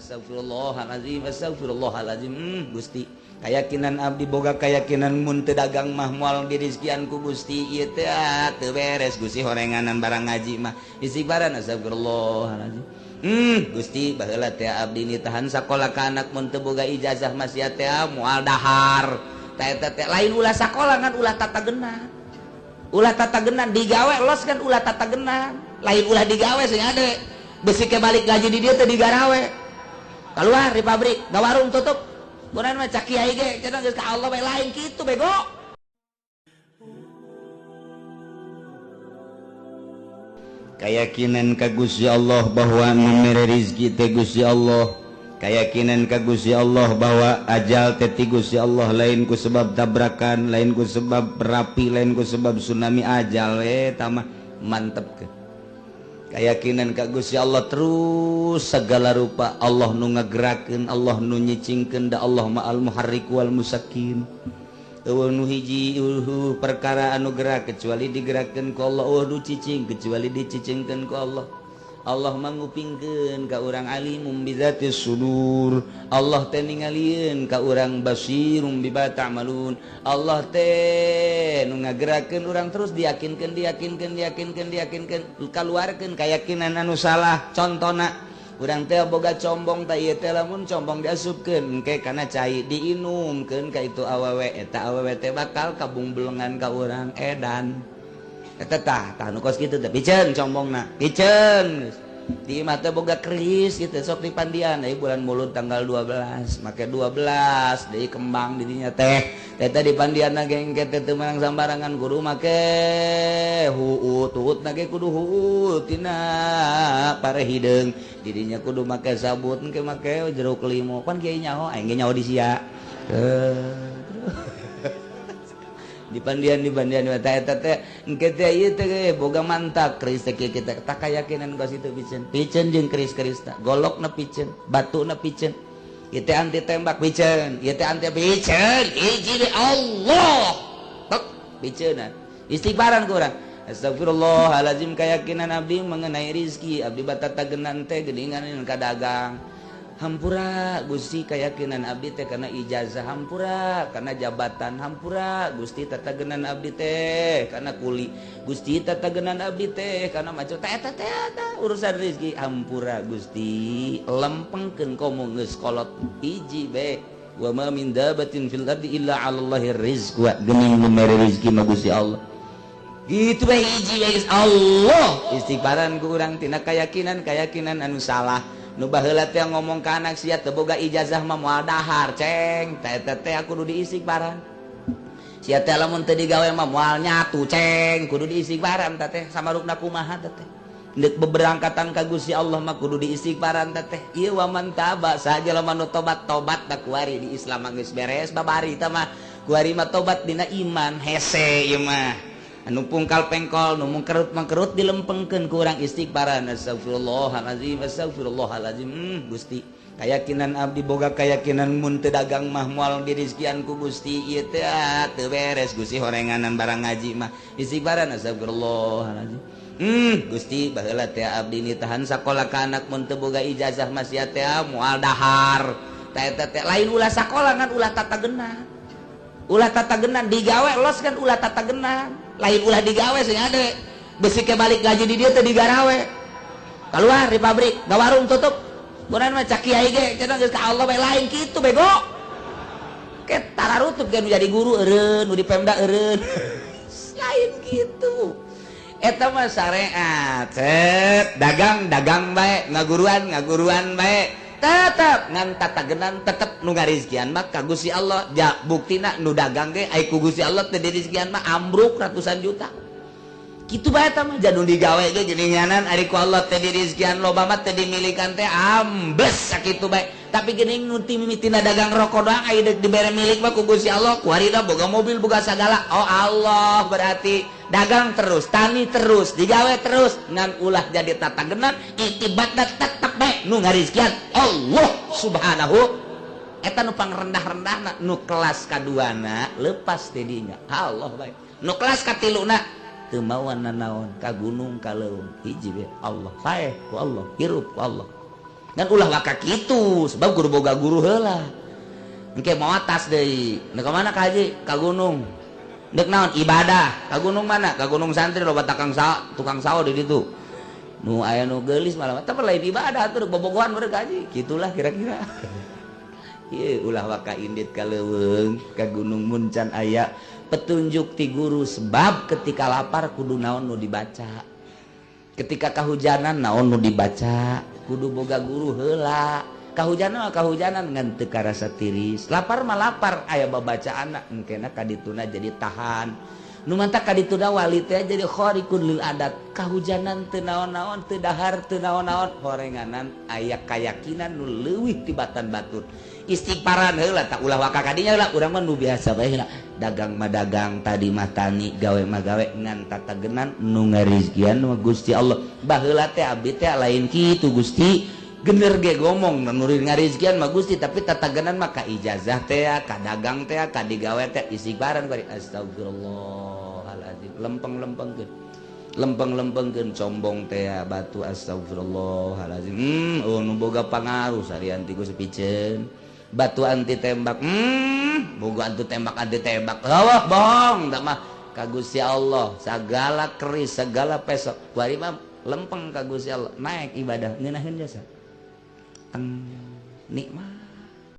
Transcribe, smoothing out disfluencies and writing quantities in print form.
Astagfirullahalazim, astagfirullahalazim. Gusti, keyakinan abdi boga keyakinan mun teu dagang mah moal dirizkian ku Gusti, ieu teh teu beres Gusti, horenganan barang ngaji mah istighfaran, astagfirullahalazim. Gusti, baheula teh abdi nitahan sakola ka anak, mun teu boga ijazah mah sia teh moal dahar. Teh eta teh lain ulah sakola, ngan ulah tatagenan. Ulah tatagenan digawe los kan, ulah tatagenan. Lain ulah digawe sing ade. Besi ke balik gaji di dieu teh digarawe. Keluar di pabrik, ga warung tutup. Kunan mah cak kiai ge cenah geus ka Allah bae, lain kitu bego. Keyakinan ka Gusti Allah bahwa nu mere rizki teh Gusti Allah, keyakinan ka Gusti Allah bahwa ajal teh ti Gusti Allah, lain ku sebab tabrakan, lain ku sebab berapi, lain ku sebab tsunami, ajal we tah mah mantep ke. Keyakinan ka Gusti Allah terus segala rupa Allah nu ngagerakeun, Allah nu nyicingkeun, da Allah ma'al muharrik wal musakin. Eueuh nu hiji eueuh perkara anu gerak kecuali digerakkeun ku Allah, eueuh nu cicing kecuali dicicingkeun ku Allah. Allah mangupingkeun ka urang, alimum bizatis sudur. Allah teh ningalieun ka urang, basirum bima ta'malun. Allah teh nu ngagerakeun urang terus diyakinkeun, diyakinkeun, diyakinkeun, diyakinkeun, kaluarkeun keyakinan anu salah. Contona urang teh boga combong, tah ieu teh lamun combong diasupkeun engke kana cai, diinumkeun ka itu awewe, eta awewe teh bakal kabungbelengan ka urang, edan eta tah tah nu kos kitu teh piceun combongna, piceun di imah teh boga keris gitu, sok dipandian deui bulan Mulud tanggal 12, make 12 deui kembang di dinya teh eta dipandianna ge engke teh teu meunang sambarangan, kudu make huut, huutna ge kudu huut tina pare hideung, didinya kudu make sabut, engke make jeruk limo, pan kiai nyaho, aing ge nyaho di sia. Dipandian dipandian eta eta teh engke teh ieu teh boga mantak keris teh kieu kita tak keyakinan kos itu piceun, piceun jeung keris-keris tah golokna piceun, batuna piceun, ieu teh anti tembak piceun, ieu teh anti piceun, hiji we Allah tek piceunan istighfaran ku urang, astagfirullahalazim. Keyakinan abdi mengenai rizki abdi batatagenan teh geuningan ka dagang, hampura Gusti, keyakinan abdi teh karena ijazah, hampura karena jabatan, hampura Gusti, tatagenan abdi teh karena kuli Gusti, tatagenan abdi teh karena macam teh eta teh eta urusan rezeki, hampura Gusti, lempengkeun komo geus kolot hiji be, wa ma min dabatin fil ardi illa 'ala Allahi rizq, wa geuning nu mere rezeki mah Gusti Allah gitu be, hiji be geus Allah istighfaran ku urang tina keyakinan-keyakinan anu salah. Nu baheula teh ngomong ka anak sia teu boga ijazah mah moal dahar, ceng teh teh teh kudu diistighfaran, sia teh lamun teu digawe mah moal nyatu, ceng kudu diistighfaran teh teh samarukna kumaha teh teh deuk beberangkatan ka Gusti Allah mah kudu diistighfaran teh teh ieu waman taba saja lamun nu tobat-tobat da kuari di Islam mah geus beres babari tah mah kuari mah tobat dina iman hese ieu mah anu pungkal pengkol nu mungkerut mangkerut dilempengkeun ku urang istighfaran, astagfirullahalazim, astagfirullahalazim. Gusti, keyakinan abdi boga keyakinan mun teu dagang mah moal dirizkian ku Gusti, ieu teh teu beres Gusti, horenganan barang ngaji mah istighfaran, astagfirullahalazim. Gusti, baheula teh abdi nitahan sakola ka anak, mun teu boga ijazah mah sia teh moal dahar teh eta teh lain ulah sakola ngan ulah tatagenan, ulah tatagenan digawe los kan, ulah tatagenan lain ulah digawe sing ade besi ke balik gaji di dieu teh digarawe keluar di pabrik ga warung tutup kunan mah cak kiai ge cenah geus ka Allah bae, lain kitu bego ke tararutup ge nu jadi guru eureun, nu di Pemda eureun lain kitu eta mah syariat set dagang dagang bae, ngaguruan ngaguruan bae, tetep ngan tatagenan tetep nu ngarizkian mah ka Gusti Allah. Ja buktina nu dagang ge ai ku Gusti Allah teu dirizkian mah ambruk ratusan juta kitu bae eta mah. Jadul digawe ge geuninganan ari ku Allah teu dirizkian loba mah teu dimilikan teh ambles sakitu bae, tapi geuning nu mimitina dagang rokok doang ai deuk dibere milik mah ku Gusti Allah kuari boga mobil boga sagala. Oh Allah, berarti dagang terus, tani terus, digawe terus ngan ulah jadi tatagenan itibatna tetep bae nu ngarizkian Allah Subhanahu eta nu pangrendah-rendahna. Nu kelas kaduana lepas ti dinya Allah bae, nu kelas katiluna teu mawa nanaon ka gunung ka leuweung, hiji we Allah, paeh ku Allah, hirup ku Allah. Dan ulah waka kitu sebab guru boga guru heula. Engke mau atas deui. Nek ka mana ka haji? Ka gunung. Dek naon ibadah? Ka gunung mana? Ka gunung santri loba tukang sawo, tukang sawo di ditu. Nu aya nu geulis malah tapi lain ibadah atuh bobogohan mereka haji. Gitulah kira-kira. Ieu ulah waka indit ka leuweung, ka gunung mun can aya petunjuk ti guru sebab ketika lapar kudu naon nu dibaca. Ketika kahujanan naon nu dibaca, kudu boga guru heula. Kahujanan mah kahujanan ngan teu karasa tiris, lapar mah lapar aya babacaan engkena kadituna jadi tahan. Nu mantak kadituna wali teh jadi khariqun lil adat. Kahujanan teu naon-naon, teu dahar teu naon-naon, horenganan aya kayakinan nu leuwih tibatan batur. Istighfaran heula tak ulah waka kadinya heula, urang mah nu biasa bae heula. Dagang mah dagang, tadi mah tani, gawe mah gawe ngan tatagenan nu ngarizkian mah Gusti Allah. Baheula teh abdi teh lain kitu Gusti. Gener ge ngomong nurin ngarizkian mah Gusti tapi tatagenan mah ka ijazah teh ka dagang teh ka digawe teh istighfaran bari astagfirullahalazim lempeng-lempengkeun lempeng-lempengkeun combong teh batu astagfirullahalazim. Oh nu boga pangaruh sarian ti Gusti piceun batu anti tembak, boga anti tembak lawak bohong tak mah ka Gusti Allah segala keris segala pesok bari mah lempeng ka Gusti Allah naik ibadah ngeunaheun jasa. Nikmat.